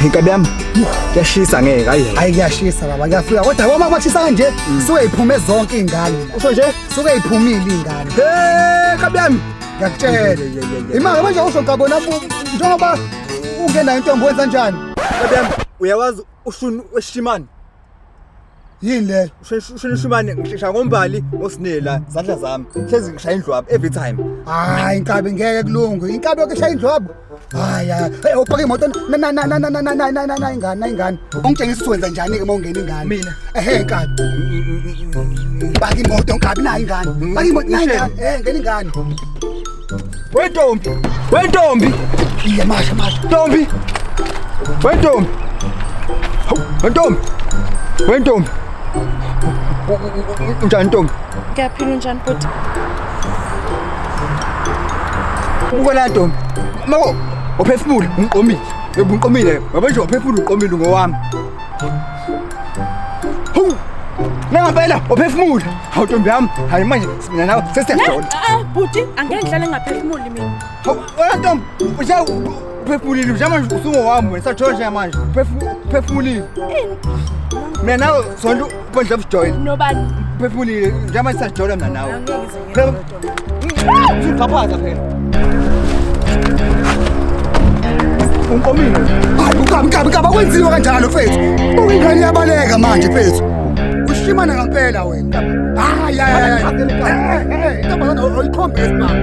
Inkabi yami kuyashisa ngeke hayi. Hayi kuyashisa baba kuyafika kodwa uma kushisa kanje suke iphume zonke izingane. Usho nje? Suke iphumile izingane. Hey nkabi yami. Ngiyakutshela. Imali manje usho ngabona njengoba ungenayo intombi wenza njani? Nkabi yami uyawazi ushuni weshimane. Yini leyo? Ushuni shimane ngishaya ngombali osinela zandla zami. Hlezi ngishaya indlwabu every time. Hayi inkabi ngeke kulunge. Inkabi yokushaya indlwabu. Hayi hayi. Hey upaka imoto na na na na na na na na na na ingane na ingane. Ungitshengisa ukuthi wenza njani ke uma ungena ingane. Mina? Ehe inkabi. Paka imoto inkabi nayo ingane. Paka imoto nayo ingane. Eh ngena ingane. Wentombi. Wentombi. Iye masha masha. Ntombi. Wentombi. Hawu, wentombi. Wentombi. Unjani ntombi? Ngiyaphila unjani bhuti? Buka la ntombi. Mako uphefumule ungiqomile. Yebo ungiqomile. Ngoba nje uphefumule uqomile ngowami. Hawu. Nangempela uphefumule. Hawu ntombi yami. Hayi manje mina nawe sesiyajola. Ah bhuti angeke ngihlale ngingaphefumuli mina. Hawu wena ntombi nje uphefumulile nje manje usungowami wena sajola nje manje. Uphefumulile. Mina nawe sonke ubondla bujoyina. Nobani? Uphefumulile nje manje sajola mina nawe. Angeke ngize Phela ngibe usuxhaphaza phela. Unqomile. Hayi ukabi ukabi ukabi akwenziwa kanjalo mfethu. Buka ingane iyabaleka manje mfethu. Ushimana ngempela wena. Hayi hayi hayi. Eh eh intombazane ayikhombe esibhamu.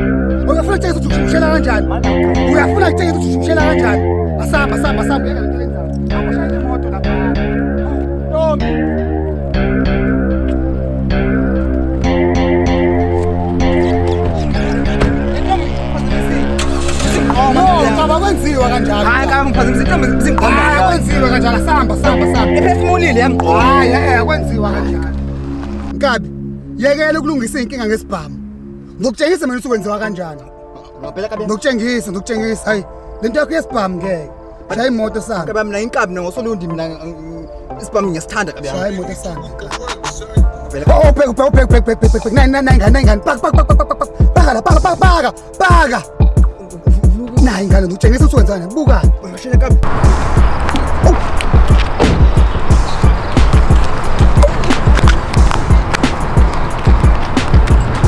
Uyafuna ukutshengisa ukuthi ushushela kanjani? Uyafuna ukutshengisa ukuthi ushushela kanjani? Asamba asamba asamba yeka lento lenzayo. Hamba shayela imoto lapha. Ntombi. No, ukabi akwenziwa kanjalo. Hayi kabi ngiphazamisa intombi Hayi zinqoma. akwenziwa kanjalo. Asamba asamba asamba. Ephefumulile yamqoma. Hayi eh akwenziwa kanjalo. Nkabi, yekela ukulungisa inkinga ngesibhamu. Ngokutshengisa mina ukuthi kwenziwa kanjani. Ngempela kabi. Ngokutshengisa, ngokutshengisa. Hayi, lento yakho yesibhamu ngeke. Shaya imoto sami. Kabi mina inkabi mina ngosolundi mina isibhamu ngiyasithanda kabi Shaya yami. imoto sami. Oh, bheka bheka bheka bheka bheka bheka. Nine nine nine ngane ngane. Paka paka paka paka. Paka la paka paka paka. Paka. Nayi ingane ngikutshengisa ukuthi wenzani. Buka. Uyashela kabi.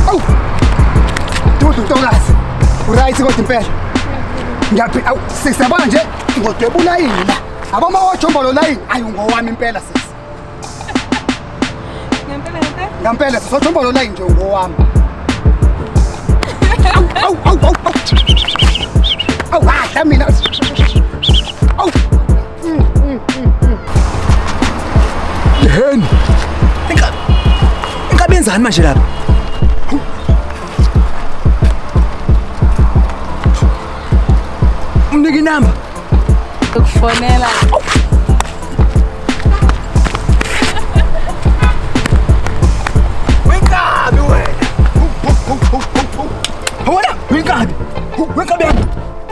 Awu. Dudu ntokazi. Uright kodwa impela. Ngiyaphila. Awu, sisi yabona nje ngodwebula yini la. Abo mawojombo lo layini. Ayi ngowami impela sisi. Ngempela ngempela. Ngempela sisi ojombo lo layini nje ngowami. Awu awu awu awu. Awu hadla mina. Awu. Yeheni. Inkabi. Inkabi yenzani manje lapha? Umnike inamba. Ukufonela. Wenkabi wena. Wena wenkabi. Wenkabi yami.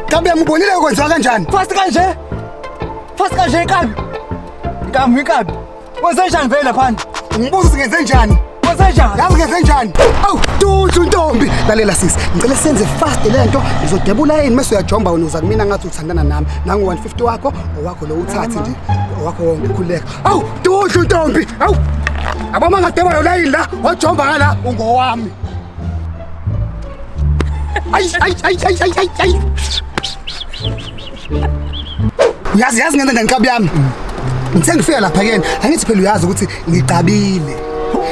Kambe ngibonile kwenziwa kanjani? Fast kanje. Fast kanje inkabi. Inkabi inkabi. Wenze njani vele laphana? Ngibuza ukuthi ngenze njani? Wenze njani? Yazi ngenze njani? Awu, dudu ntombi. Lalela sisi, ngicela senze fast lento. Ngizodebula yini mase uyajomba wena uza kumina ngathi uthandana nami. Nangu 150 wakho, owakho lo uthathe nje. Owakho wonke khululeka. Awu, dudu ntombi. Awu. Abama ngadeba lo layini la, wajomba ngala ungowami. Ay ay ay ay ay ay ay. Uyazi yazi ngenza njani nkabi yami? Ngithe ngifika lapha kena, angithi phela uyazi ukuthi ngiqabile.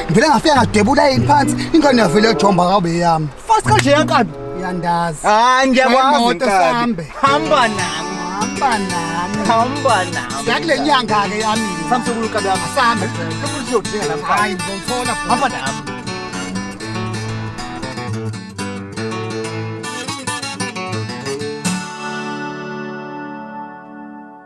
Ngivele ngafika ngadwebula yini phansi, ingane yavele yajomba kabe yami. Fast kanje yankabi. Uyandazi. Hayi ngiyakwazi Imoto nkabi. sambe. Hamba nami. Hamba nami. Hamba nami. Siya kule nyanga ke yami. Samsukulu nkabi yami. Asambe. Lokhu siyodinga namhlanje. Hayi ngizothola. Hamba nami.